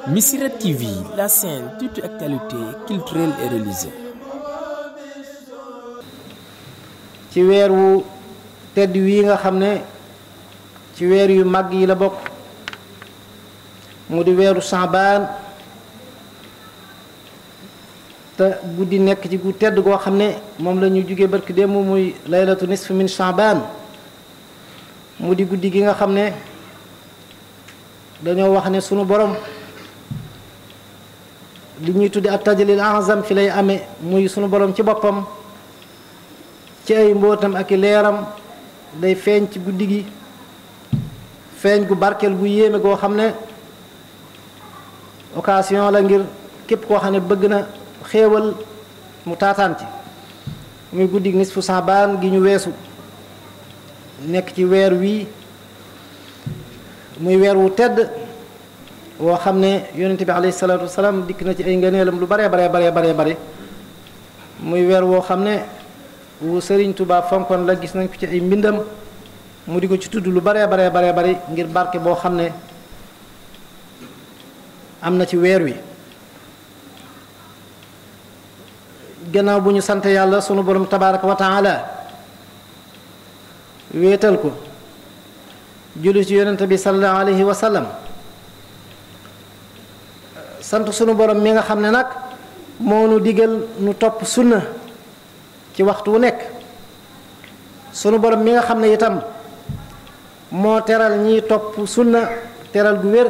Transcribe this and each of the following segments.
Missirah TV, la chaîne toute actualité culturelle et religieuse. ci weer wu tedd wii nga xam ne ci weer yu mag yi la bokk mu di weeru Saabaan te guddi nekk ci gu tedd goo xam ne moom la ñu jóge barki démb muy laylatu nisf min Saabaan mu di guddi gi nga xam ne dañoo wax ne sunu borom li ñuy tudde at tajlil azam fi lay amee muy sunu borom ci boppam ci ay mbootam ak i leeram day feeñ ci guddi gi feeñ gu barkeel gu yéeme goo xam ne occasion la ngir képp koo xam ne bëgg na xéewal mu taataan ci muy guddi gi nisfu Saabaan gi ñu weesu nekk ci weer wii muy weer wu tedd woo xam ne yonente bi alayhi salaatu wasalaam dikk na ci ay ngëneelam lu bare muy weer woo xam ne wu Sëriñ Tuubaa fonkoon la gis nañ ko ci ay mbindam mu di ko ci tudd lu bare ngir barke boo xam ne am na ci weer wi gannaaw bu ñu sant yàlla sunu borom tabaraka wa taala wéetal ko julli ci yonente bi sallallahu alayhi wa sallam sant sunu borom mi nga xam ne nag moo nu digal nu topp sunna ci waxtu wu nekk sunu borom mi nga xam ne itam moo teral ñiy topp sunna teral gu wér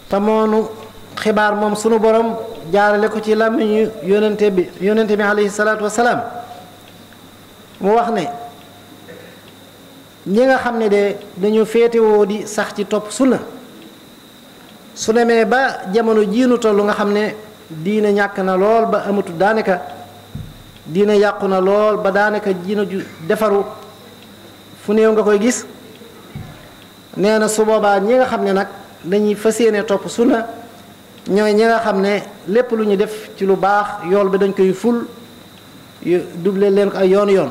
te moonu xibaar moom sunu borom jaarale ko ci làmmiñu yonente bi alayhi salaatu wasalaam mu wax ne ñi nga xam ne de dañu féetewoo di sax ci topp sunna su demee ba jamono jiinu tollu nga xam ne diine ñàkk na lool ba amatu daanaka diine yàqu na lool ba daanaka diine ju defaru fu néew nga koy gis nee na su boobaa ñi nga xam ne nag dañuy fas yéene topp sunna ñooy ñi nga xam ne lépp lu ñu def ci lu baax yool bi dañ koy ful double leen ko ay yoon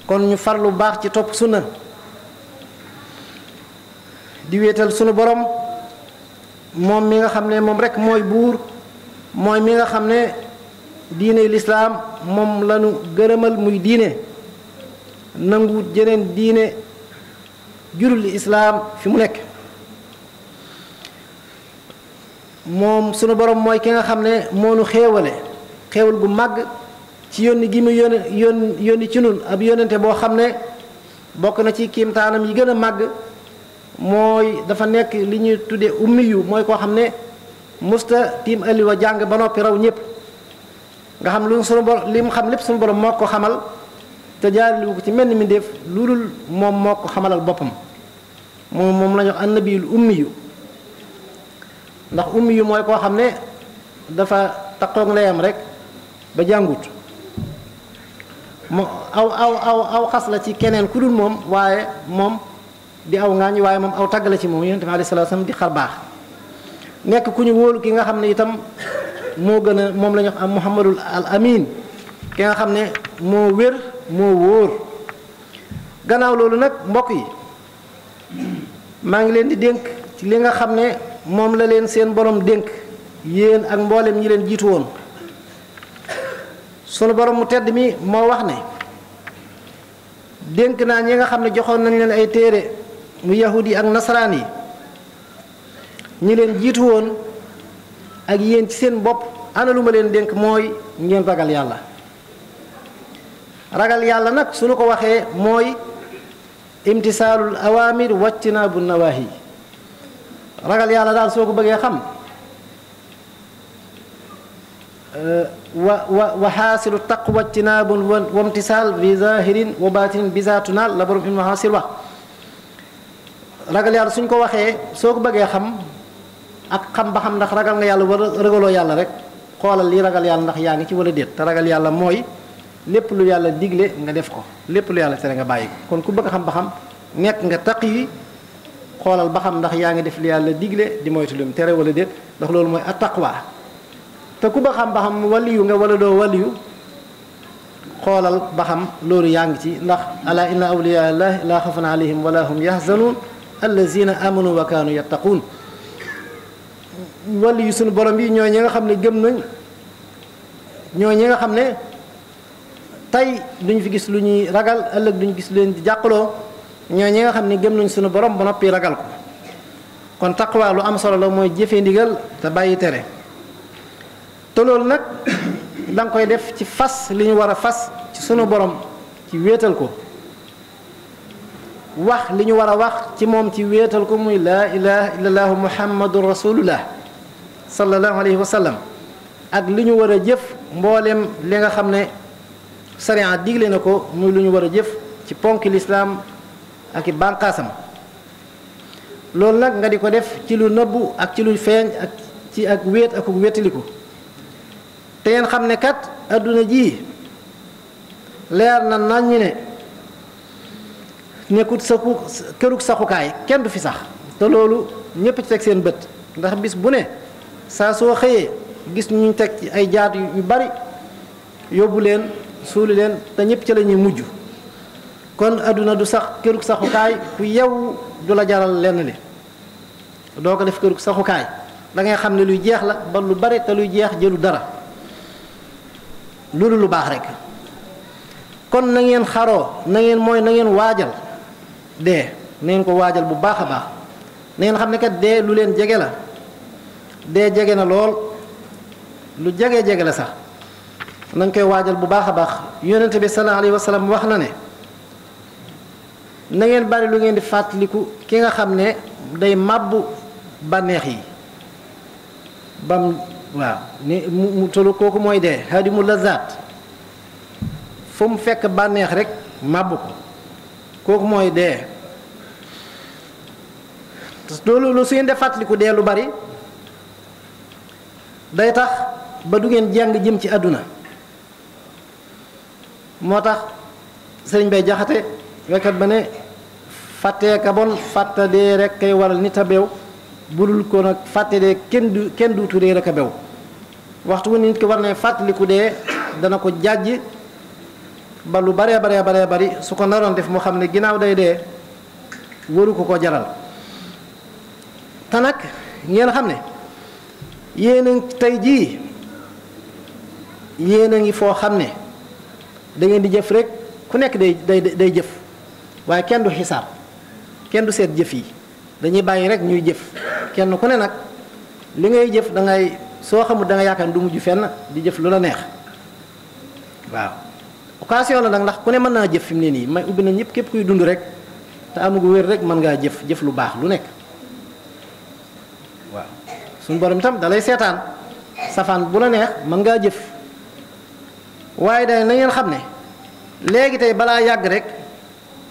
kon ñu far lu baax ci topp sunna di wéetal sunu borom moom mi nga xam ne moom rekk mooy buur mooy mi nga xam ne diine lislaam moom lañu gërëmal muy diine nanguwut jeneen diine jurul islaam fi mu nekk moom sunu borom mooy ki nga xam ne moo nu xéewal gu màgg ci yónni gi mu yónni ci nun ab yónnente boo xam ne bokk na ci kiimtaanam yi gën a màgg mooy dafa nekk li ñuy tuddee ummi yu mooy koo xam ne musta tiim aliwa jàng ba noppi raw ñëpp nga xam lu sunu borom li mu xam lépp sunu borom moo ko xamal te jaarale ko ci mel ni mi def lu dul moom moo ko xamalal boppam moom la ñu wax annabiyul ummi yu ndax ummi yu mooy koo xam ne dafa taqoog ndeyam rek ba jàngut mo aw xas la ci keneen ku dul moom waaye moom di aw ngaañ waaye moom aw tagg la ci moom yonent bi alayhi salaatu salaam di xar baax nekk ku ñu wóolu ki nga xam ne itam moo gën a moom la ñu wax am muhammadul al amin ki nga xam ne moo wér moo wóor gannaaw loolu nag mbokk yi maa ngi leen di dénk ci li nga xam ne moom la leen seen borom dénk yéen ak mboolem ñi leen jiitu woon sunu borom mu tedd mi moo wax ne dénk naa ñi nga xam ne joxoon nañ leen ay téere mu yahudi ak nasaraan yi ñi leen jiitu woon ak yéen ci seen bopp ana lu ma leen dénk mooy ngeen ragal yàlla ragal yàlla nag su nu ko waxee mooy imtisaalul awaamir wajtinaabu nawaahi ragal yàlla daal soo ko bëggee xam wa xaasilu taqwa ijtinaabun wa imtisaal bi zahirin wa batinin bi zaatunaal la borom Ibnu Xaasir wax ragal yàlla suñ ko waxee soo ko bëggee xam ak xam ba xam ndax ragal nga yàlla wala ragaloo yàlla rek xoolal li ragal yàlla ndax yaa ngi ci wala déet te ragal yàlla mooy lépp lu yàlla digle nga def ko lépp lu yàlla tere nga bàyyi ko kon ku bëgg xam ba xam nekk nga taq yi xoolal ba xam ndax yaa ngi def li yàlla digle di moytu lu tere wala déet ndax loolu mooy attaqwa te ku bëgg xam ba xam waliyu nga wala doo waliyu xoolal ba xam loolu yaa ngi ci ndax ala inna awliya allah laa xafun alayhim wala hum yahzanun allazina amanu wa kaanu yattaquun wàllu yu sunu borom yi ñooy ñi nga xam ne gëm nañ ñooy ñi nga xam ne tey duñ fi gis lu ñuy ragal ëllëg duñ gis lu leen di jàqaloo ñooy ñi nga xam ne gëm nañ sunu borom ba noppi ragal ko kon taqwa lu am solo la mooy jëfe ndigal te bàyyi tere te loolu nag da nga koy def ci fas li ñu war a fas ci sunu borom ci wéetal ko wax li ñu war a wax ci moom ci wéetal ko muy laa ilaha illallah muhammadun rasulullah sallallahu alayhi wa sallam ak li ñu war a jëf mboolem li nga xam ne sariya digle na ko muy lu ñu war a jëf ci ponki lislaam ak i bànqaasam loolu nag nga di ko def ci lu nëbbu ak ci lu feeñ ak ci ak wéet ak wéetaliku te ngeen xam ne kat adduna ji leer na naññi ne nekkut saxu kërug saxukaay kenn du fi sax te loolu ñépp ci teg seen bët ndax bis bu ne saa soo xëyee gis ñu teg ci ay jaat yu bari yóbbu leen suuli leen te ñépp ci la ñuy mujj kon adduna du sax kërug saxukaay ku yew du la jaral lenn li doo ko def kërug saxukaay da ngay xam ne luy jeex la ba lu bari te luy jeex jëlu dara loolu lu baax rek kon na ngeen xaroo na ngeen mooy na ngeen waajal dee na ngeen ko waajal bu baax a baax na ngeen xam ne kat dee lu leen jege la dee jege na lool lu jege la sax nañ koy waajal bu baax a baax yonente bi sallallahu alayhi wa sallam wax na ne na ngeen bari lu ngeen di fàttaliku ki nga xam ne day màbbu bànneex yi bam waaw ni mu tollu kooku mooy dee hadimu lazat fu mu fekk bànneex rek màbbu ko kooku mooy dee loolu su ngeen def fàttaliku dee lu bari day tax ba du ngeen jàng jëm ci àdduna moo tax sëriñ Bay Jaxate wekkat ba ne fàttee ka bon fàtta dee rek kay waral nit a beew budul ko nag fàtte dee kenn duutu dee rek a beew waxtu wu nit ki war ne fàttaliku dee dana ko jàjj ba lu baree bari su ko naroon def moo xam ne ginnaaw day dee waru ko jaral te nag ngeen xam ne yéen a tey jii yéen a ngi foo xam ne da ngeen di jëf rek ku nekk day jëf waaye kenn du xisaab kenn du seet jëf yi dañuy bàyyi rek ñuy jëf kenn ku ne nag li ngay jëf da ngay soo xamul da nga yaakaar ne du mujj fenn di jëf lu la neex waaw occasion la nag ndax ku ne mën naa jëf fi mu ne nii may ubbi na ñëpp képp kuy dund rek te amugu wér rek mën ngaa jëf lu baax lu nekk waaw suñu borom itam dalay seetaan safaan bu la neex mën ngaa jëf waaye day na ngeen xam ne léegi tey balaa yàgg rek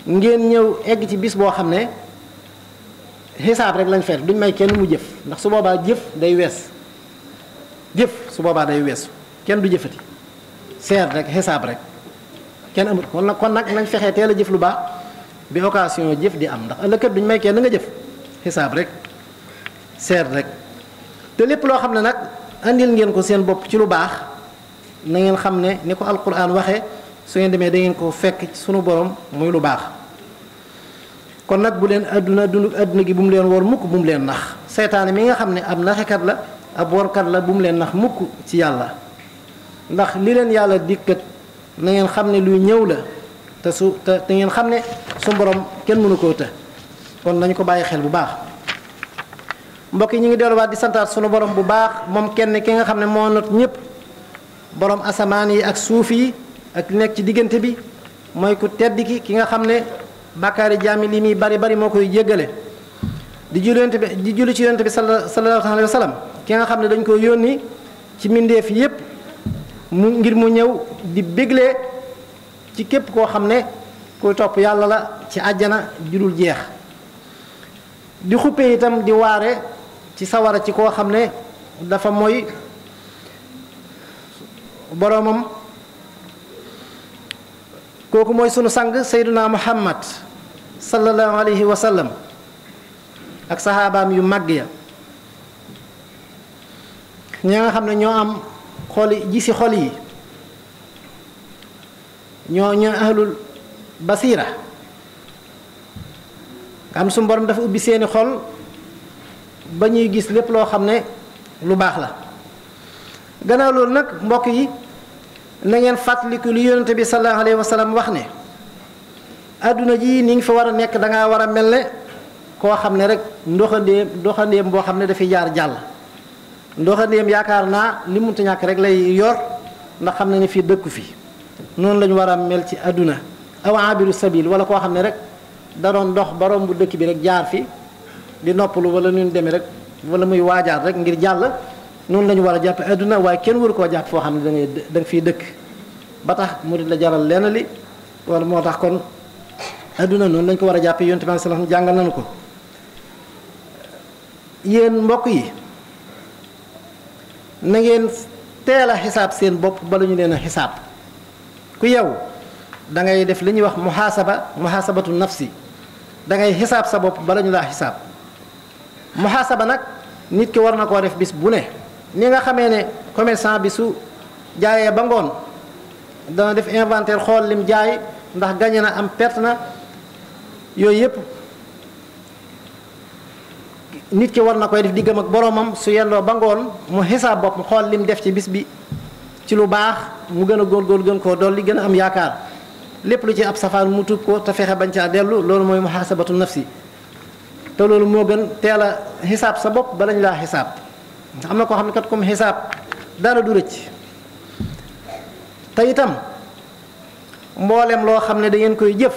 ngeen ñëw egg ci bis boo xam ne xisaab rek lañ feet duñ may kenn mu jëf ndax su boobaa jëf day wees jëf su boobaa day weesu kenn du jëfati seet rek xisaab rek kenn amut kon nag nañ fexee teel a jëf lu baax bi occasion jëf di am ndax ëllëg duñ may kenn nga jëf xisaab rek seet rek te lépp loo xam ne nag andil ngeen ko seen bopp ci lu baax na ngeen xam ne ni ko alquran waxee su ngeen demee da ngeen ko fekk ci sunu borom muy lu baax kon nag bu leen adduna gi bu mu leen wor mukk bu mu leen nax seytaane mi nga xam ne ab naxekat la ab workat la bu mu leen nax mukk ci yàlla ndax li leen yàlla dikkat na ngeen xam ne luy ñëw la te ngeen xam ne su borom kenn mënu koo të kon nañu ko bàyyi xel bu baax mbokk yi ñu ngi delluwaat di santaat sunu borom bu baax moom kenn ki nga xam ne moo not ñëpp borom asamaan yi ak suuf yi ak nekk ci diggante bi mooy ku tedd ki nga xam ne bàkkaari jaami li muy bari moo koy jéggale di julli ci yonent bi sallallahu alayhi wa sallam ki nga xam ne dañ ko yónni ci mbindeef yépp ngir mu ñëw di bégle ci képp koo xam ne kuy topp yàlla la ci àjjana judul jeex di xuppe itam di waare ci sawara ci koo xam ne dafa mooy boroomam kooku mooy sunu sang sayduna muhammad sallallahu alayhi wa sallam ak saxaabaam yu màgg ya ñi nga xam ne ñoo am xol ji ci xol yi ñoo ahlul basira nga xam suñu borom dafa ubbi seeni xol ba ñuy gis lépp loo xam ne lu baax la. gannaaw loolu nag mbokk yi na ngeen fàttaliku lu yonente bi sallallahu alayhi wa sallam wax ne adduna ji ni nga fa war a nekk da ngaa war a mel ne koo xam ne rek ndoxandéem boo xam ne dafay jaar jàll. ndoxandéem yaakaar naa li munta ñàkk rek lay yor ndax xam ne fii dëkku fi noonu la ñu war a mel ci adduna aw abiru sabil wala koo xam ne rek da doon dox ba romb dëkk bi rek jaar fi di noppalu wala nu ñu demee rek wala muy waajaat rek ngir jàll. noonu la ñu war a jàppe adduna waaye kenn waru koo jàpp foo xam ne da nga fiy dëkk ba tax mu di la jaral lenn li wala moo tax kon adduna noonu lañ ko war a jàppe yonent bi sallallahu alayhi wasallam jàngal nañu ko. yéen mbokk yi na ngeen teel a xisaab seen bopp bala ñu leen a xisaab ku yow da ngay def li ñuy wax muhaasabatu nafsi da ngay xisaab sa bopp bala ñu laa xisaab. muhaasaba nag nit ki war na koo def bis bu ne. ni nga xamee ne commerçant bi su jaayee ba ngoon dana def inventaire xool lim jaay ndax gañe na am perte na yooyu yëpp nit ki war na koy def diggam ak boromam su yendoo ba ngoon mu xisaab bopp mu xool lim def ci bis bi ci lu baax mu gën a góorgóorlu gën koo dolli gën a am yaakaar lépp lu ci ab safaan mu tuub ko te fexe bañ caa dellu loolu mooy muhaasabatu nafsi te loolu moo gën teel a xisaab sa bopp bala ñu laa xisaab. am na koo xam ne kat comme xisaab dara du rëcc te itam mboolem loo xam ne da ngeen koy jëf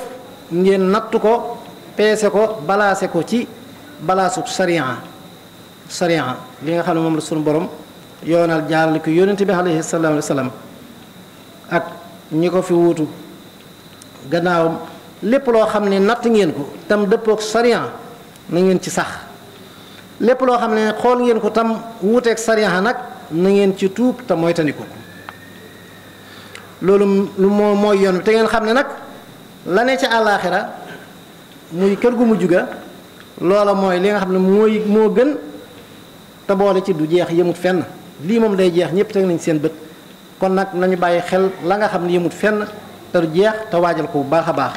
ngeen nattu ko peese ko balaase ko ci balaasu sariya li nga xam ne moom la sunu borom yoonal jaarale ko yonente bi alayhi salaatu wa salaam ak ñi ko fi wuutu gannaawam lépp loo xam ne natt ngeen ko tam dëppook sariya na ngeen ci sax. lépp loo xam ne xool ngeen ko tam wuuteeg sariya nag na ngeen ci tuub te moytandiku loolu lu mooy yoon bi te ngeen xam ne nag la ne ca àllaaxira muy kër gu mujj ga loola mooy li nga xam ne moo gën te boole ci du jeex yëmut fenn lii moom day jeex ñëpp teg nañ seen bët kon nag nañu bàyyi xel la nga xam ne yëmut fenn te du jeex te waajal ko bu baax a baax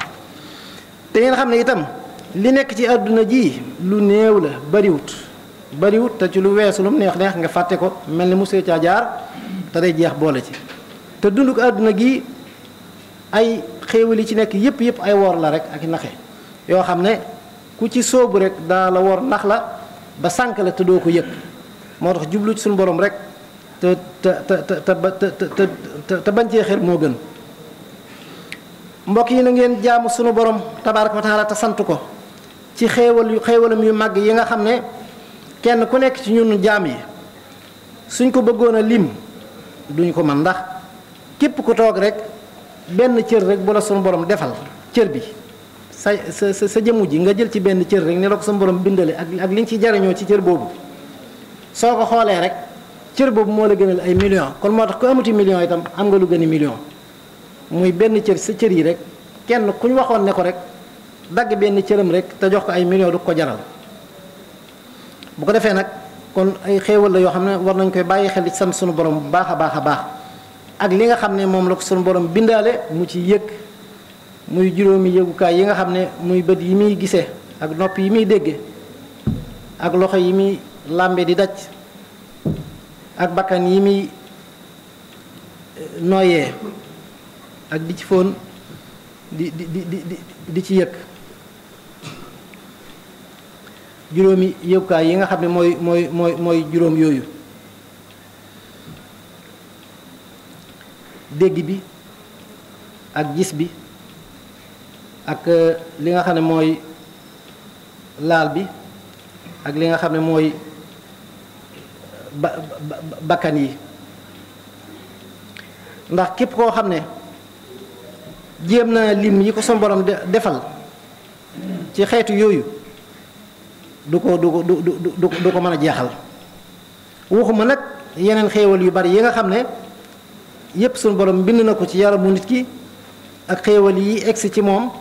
te ngeen xam ne itam li nekk ci àdduna ji lu néew la bariwut te ci lu weesu lu mu neex nga fàtte ko mel ni musee caa jaar te day jeex boole ci te dundu ko àdduna gi ay xéewal yi ci nekk yëpp ay wor la rek ak naxe yoo xam ne ku ci sóobu rek daa la wor nax la ba sànk la te doo ko yëg moo tax jublu ci suñu borom rek te bañ cee xër moo gën. mbokk yi na ngeen jaamu sunu borom tabaaraka wa taala te sant ko ci xéewalam yu màgg yi nga xam ne kenn ku nekk ci ñun jaam yi suñ ko bëggoon a lim duñ ko mën ndax képp ku toog rek benn cër rek bu la sunu borom defal cër bi sa jëmm ji nga jël ci benn cër rek ne la ko sunu borom bindale ak liñ ci jariñoo ci cër boobu soo ko xoolee rek cër boobu moo la gënal ay millions kon moo tax ku amuti millions itam am nga lu gën a million muy benn cër sa cër yi rek kenn ku ñu waxoon ne ko rek dagg benn cëram rek te jox ko ay millions du ko jaral bu ko defee nag kon ay xéewal la yoo xam ne war nañ koy bàyyi xel di sant sunu borom bu baax a baax a baax ak li nga xam ne moom la ko sunu borom bindaale mu ci yëg muy juróomi yëgukaay yi nga xam ne muy bët yi muy gisee ak nopp yi muy dégge ak loxo yi muy làmbe di daj ak bakkan yi muy nooyee ak di ci fóon di ci yëg juróomi yëgukaay yi nga xam ne mooy juróom yooyu dégg bi ak gis bi ak li nga xam ne mooy laal bi ak li nga xam ne mooy bakkan yi ndax képp koo xam ne jéem na lim yi ko son borom defal ci xeetu yooyu du ko mën a jeexal waxuma nag yeneen xéewal yu bari yi nga xam ne yépp suñu borom bind na ko ci yaramu nit ki ak xéewal yi egsi ci moom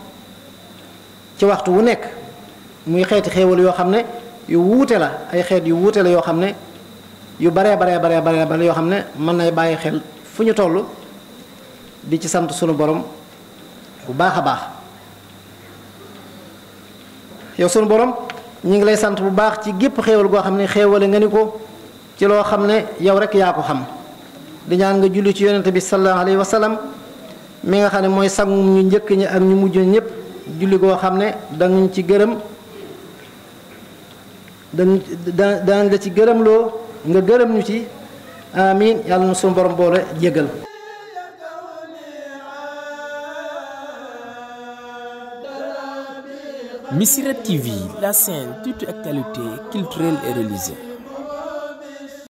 ci waxtu wu nekk muy xeeti xéewal yoo xam ne yu wuute la ay xeet yu wuute la yoo xam ne yu baree bare yoo xam ne mën nay bàyyi xel fu ñu toll di ci sant sunu borom bu baax a baax yow sunu borom ñi ngi lay sant bu baax ci gépp xéewal goo xam ne xéewale nga ni ko ci loo xam ne yow rek yaa ko xam di ñaan nga julli ci yonente bi sallallahu alayhi wa sallam mi nga xam ne mooy sangum ñu njëkk ñi ak ñu mujj ñëpp julli goo xam ne danañ ci gërëm danañ la ci gërëm loo nga gërëm ñu ci amiin yàlla na suñu borom boole jéggal. Missirah TV, la chaîne toute actualité culturelle et religieuse.